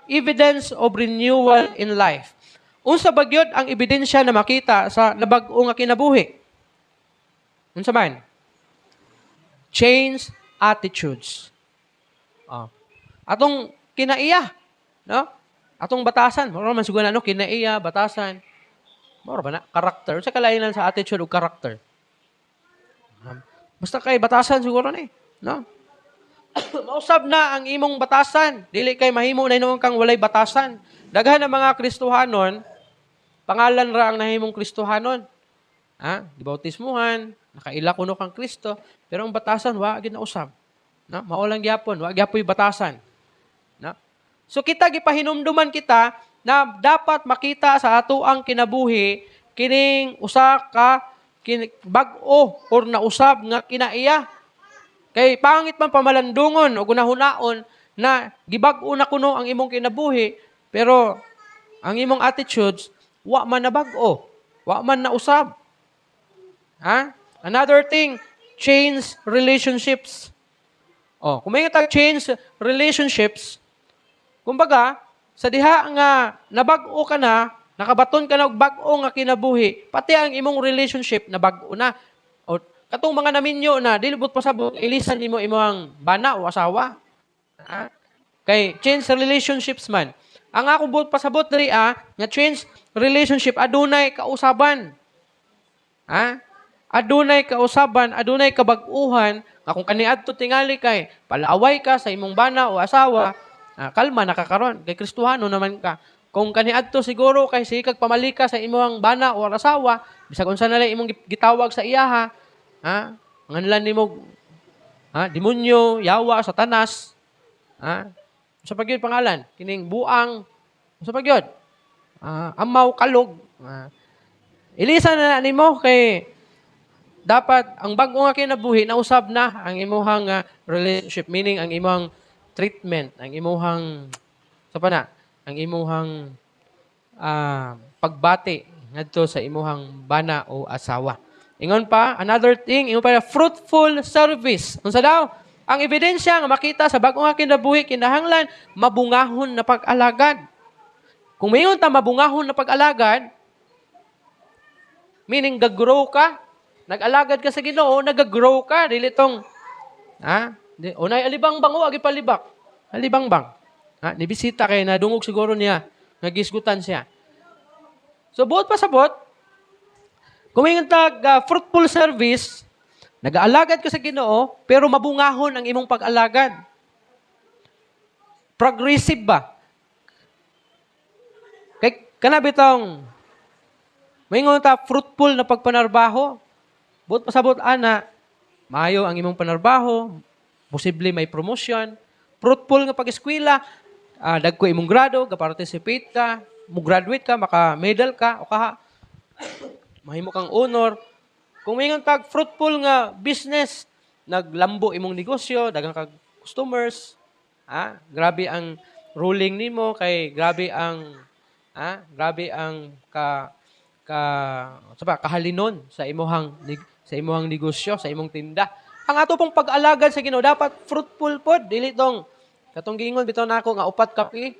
evidence of renewal in life. Unsa ba gyud ang ebidensya na makita sa nabag-o nga kinabuhi? Unsa man? Change attitudes. Oh. Atong kinaiya, no? Atong batasan, mao man siguro na, no, kinaiya, batasan. Mao ba na karakter? Unsa kalainan sa attitude ug karakter? Basta kay batasan siguro ni, no? Mausab na ang imong batasan. Dili kay mahimo na hinuon kang walay batasan. Daghan ng mga Kristohanon, pangalan ra ang nahimong Kristohanon. Ha? Gibautismuhan, nakaila kuno kang Kristo, pero ang batasan wa gid nausab. No? Mao lang gyapon, wa gyapoy batasan. No? So kita, gipahinumduman kita na dapat makita sa ato ang kinabuhi kining usa ka bag-o or nausab nga kinaiya. Kay pangit man pamalandungon o gunahunaon na gibag-o na kuno ang imong kinabuhi, pero ang imong attitudes wa man na bag-o, wa man na usab. Ha? Another thing, change relationships. Oh, kung may tag change relationships, kumbaga, sa diha nga nabag-o ka na, nakabaton ka na og bag-o nga kinabuhi, pati ang imong relationship nabag-o na. O katong mga naminyo na, dili buot pasabot, ilisan nimo imong bana o asawa. Ha? Kay change relationships man. Ang akong buot pasabot diri nga change relationship, adunay kausaban. Ha? Adunay kausaban, adunay kabag-uhan nga kung kaniadto tingali kay palaaway ka sa imong bana o asawa, kalma na ka karon kay Kristohano naman ka. Kung kaniadto siguro kay sikag pamalika sa imong bana o asawa, bisag unsa na lang imong gitawag sa iyaha, ha? Nganlan nimo, ha, demonyo, yawa, satanas, ha? Sa pa gyud pangalan, kining buang, sa pa gyud? Amaw, kalog. Ha? Ilisa na nimo kay dapat ang bag-o nga kinabuhi nausab na ang imuhang relationship, meaning ang imong treatment, ang imuhang sa pa na, ang imuhang pagbati ngadto sa imuhang bana o asawa. Ingon pa, another thing, ingon pa, fruitful service. Unsa daw? Ang ebidensya nga makita sa bag-o nga kinabuhi, kinahanglan mabungahon na pag-alagad. Kung mayon ta mabungahon na pag-alagad, meaning gag-grow ka, nag-alagad ka sa Ginoo, nag-grow ka, dili tong ha? Di, unay alibang bango agi palibak. Alibang bang. Ha, nibisita kay nadungog siguro niya, nagisgutan siya. So buot pasabot, kung ingon tag fruitful service, nag-aalagad ka sa Ginoo, pero mabungahon ang imong pag-alagad. Progressive ba? Kay kana bitong maingon ta fruitful na pagpanarbaho. Buot pasabot ana, maayo ang imong panarbaho, posible may promotion, fruitful nga pag-eskwela, dagko imong grado, ga-participate ka, mo graduate ka, maka-medal ka, o kaha, mahimo kang honor. Kung maingon tag fruitful nga business, naglambo imong negosyo, daghang kag customers, grabe ang ruling nimo kay grabe ang ka ka sa ba, kahalinon sa imuhang negosyo, sa imong tinda. Ang ato pong pag-alagad sa Ginoo dapat fruitful pod, dili tong katong giingon bitaw nako nga upat kapi,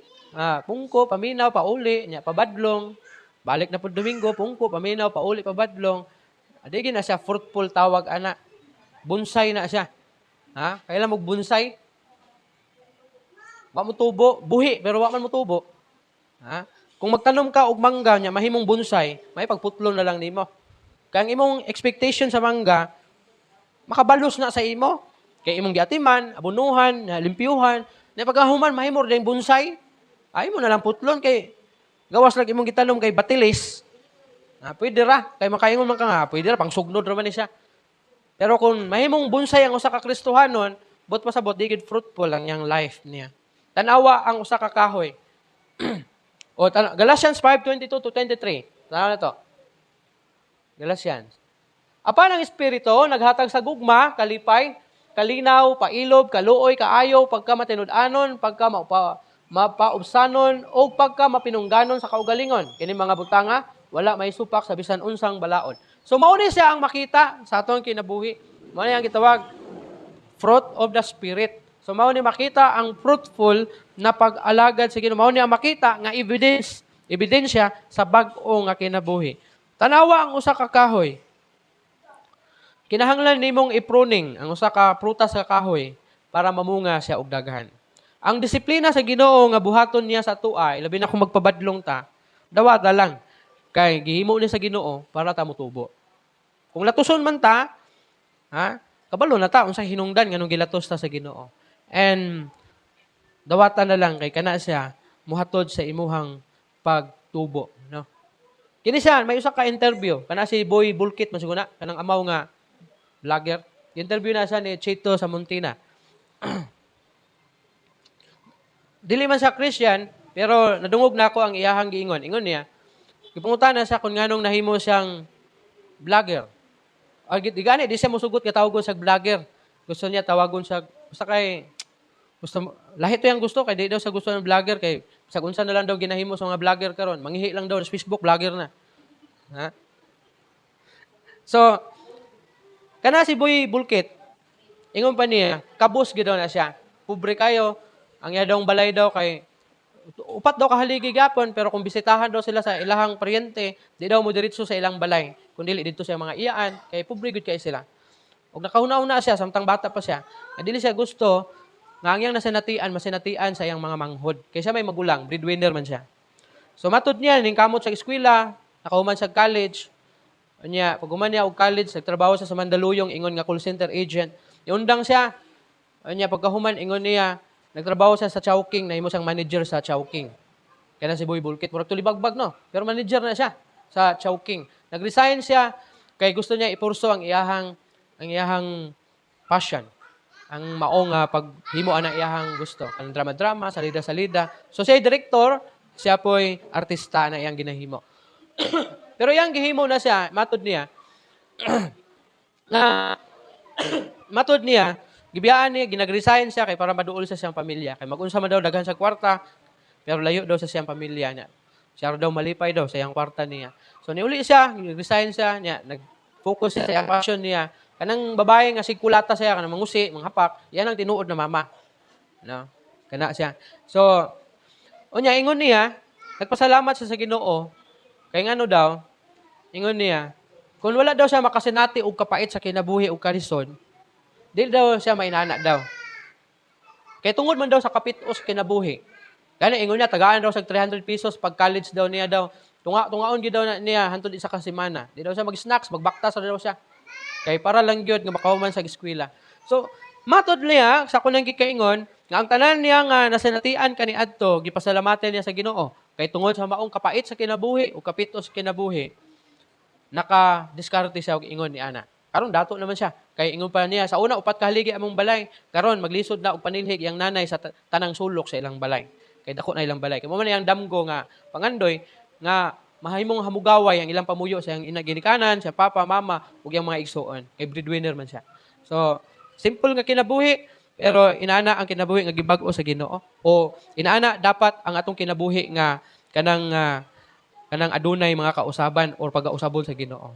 pungko, paminaw, pauli, nya pabadlong, balik na pud Domingo, pungko, paminaw, pauli, pabadlong. Adi na siya fruitful tawag ana. Bonsai na siya. Ha? Kailan mo bonsai? Wa mo tubo, buhi pero wa man mo tubo. Ha? Kung magtanom ka og mangga nya mahimong bonsai, may pagputlon na lang nimo. Kay ang imong expectation sa mangga makabalos na sa imo. Kay imong giatiman, abunuhan, limpyuhan, na pagkahuman mahimo ra bonsai. Ay mo na lang putlon kay gawas lang imong gitanom kay batilis. Ah, pwede ra kay makaingon man ka nga, pwede ra pang sugnod ra man ni siya. Pero kung mahimong bonsai ang usa ka Kristohanon, buot pasabot di gid fruitful ang iyang life niya. Tanawa ang usa ka kahoy. O Galatians 5:22 to 23. Tanawa na to. Galatians. Apan ang Espiritu naghatag sa gugma, kalipay, kalinaw, pailob, kaluoy, kaayo, pagka matinud-anon, pagka mapaubsanon, o pagka mapinungganon sa kaugalingon. Kini mga butanga, wala may supak sa bisan unsang balaod. So mao ni siya ang makita sa atong kinabuhi. Mao ni ang gitawag fruit of the Spirit. So mao ni makita ang fruitful na pag-alagad sa Ginoo. Mao ni ang makita nga evidence, ebidensya sa bag-o nga kinabuhi. Tanawa ang usa ka kahoy. Kinahanglan nimong i-pruning ang usa ka prutas sa kahoy para mamunga siya og daghan. Ang disiplina sa Ginoo nga buhaton niya sa atoa, labi na kung magpabadlong ta, dawata lang kay gihimo ni sa Ginoo para ta motubo. Kung latuson man ta, ha, kabalo na ta unsa hinungdan nganong gilatos ta sa Ginoo. And dawata na lang kay kana siya muhatod sa imuhang pagtubo, no? Kini siya may usa ka interview kana si Boy Bulkit man siguro na kanang amaw nga vlogger. Interview na siya ni Chito Samontina. Dili man siya Christian, pero nadungog na ako ang iyahang giingon. Ingon niya, gipangutana siya kung nganong nahimo siyang vlogger. Ay, di gani, di siya musugot nga tawagon sa vlogger. Gusto niya tawagon sa, basta kay, gusto, lahi to yung gusto, kay di daw sa gusto ng vlogger, kay sa unsa na lang daw ginahimo sa mga vlogger karon, manghihi lang daw sa Facebook, vlogger na. Ha? So, kana si Boy Bulkit, ingon pa niya, kabus gid daw na siya. Pobre kayo, ang iya daw balay daw kay upat daw kahaligi gapon, pero kung bisitahan daw sila sa ilahang paryente, di daw mo diretso sa ilang balay, kundi didto sa mga iyaan, kay pobre gud kay sila. Og nakahuna-huna siya samtang bata pa siya, nga dili siya gusto nga ang iyang nasinatian masinatian sa iyang mga manghod. Kay siya may magulang, breadwinner man siya. So matud niya ning kamot sa eskwela, nakahuman sa college. Unya, pag human niya og college, nagtrabaho siya sa Mandaluyong, ingon nga call center agent. Iundang siya. Unya, pagkahuman, ingon niya, nagtrabaho siya sa Chowking, nahimo siyang manager sa Chowking. Kaya na si Boy Bulkit, murag tulibagbag, no? Pero manager na siya sa Chowking. Nag-resign siya kay gusto niya ipurso ang iyahang passion. Ang mao nga paghimo ana iyahang gusto. Ang drama-drama, salida-salida. So siya director, siya po'y artista na iyang ginahimo. Pero iyang gihimo na siya, matod niya, na matod niya, gibiyaan niya, ginag-resign siya kay para maduol sa siyang pamilya. Kay mag-unsa man daw daghan sa kwarta, pero layo daw sa siyang pamilya niya. Siya daw malipay daw sa iyang kwarta niya. So niuli siya, resign siya, niya, nag-focus siya sa iyang passion niya. Kanang babae nga sigkulata siya, kanang mangusi, manghapak, yan ang tinuod na mama. No? Kana siya. So, unya ingon niya, nagpasalamat siya sa Ginoo kay ngano daw, ingon niya, kung wala daw siya makasinati og kapait sa kinabuhi og kalisod, di daw siya mainana daw. Kay tungod man daw sa kapit-os kinabuhi. Gani ingon niya, tagaan daw sa 300 pesos pag college daw niya daw. Tungaon gyud daw na niya hantod isa ka semana. Di daw siya mag-snacks, magbaktas ra daw siya. Kay para lang gyud nga makahuman sa eskwela. So, matod niya sa kunang gikaingon nga ang tanan niya nga nasinatian kaniadto, gipasalamatan niya sa Ginoo kay tungod sa maong kapait sa kinabuhi o kapitos sa kinabuhi, naka-diskarte siya og ingon ni ana. Karon dato naman siya. Kay ingon pa niya, sa una upat ka haligi among balay, karon maglisod na og panilhig iyang nanay sa tanang sulok sa ilang balay. Kay dako na ilang balay. Kay mo man iyang damgo nga pangandoy nga mahimong hamugaway ang ilang pamuyo sa iyang ina ginikanan, sa papa, mama ug iyang mga igsuon. Kay breadwinner man siya. So, simple nga kinabuhi, pero inana ang kinabuhi nga gibag-o sa Ginoo o inana dapat ang atong kinabuhi nga kanang adunay mga kausaban or pagausabon sa Ginoo.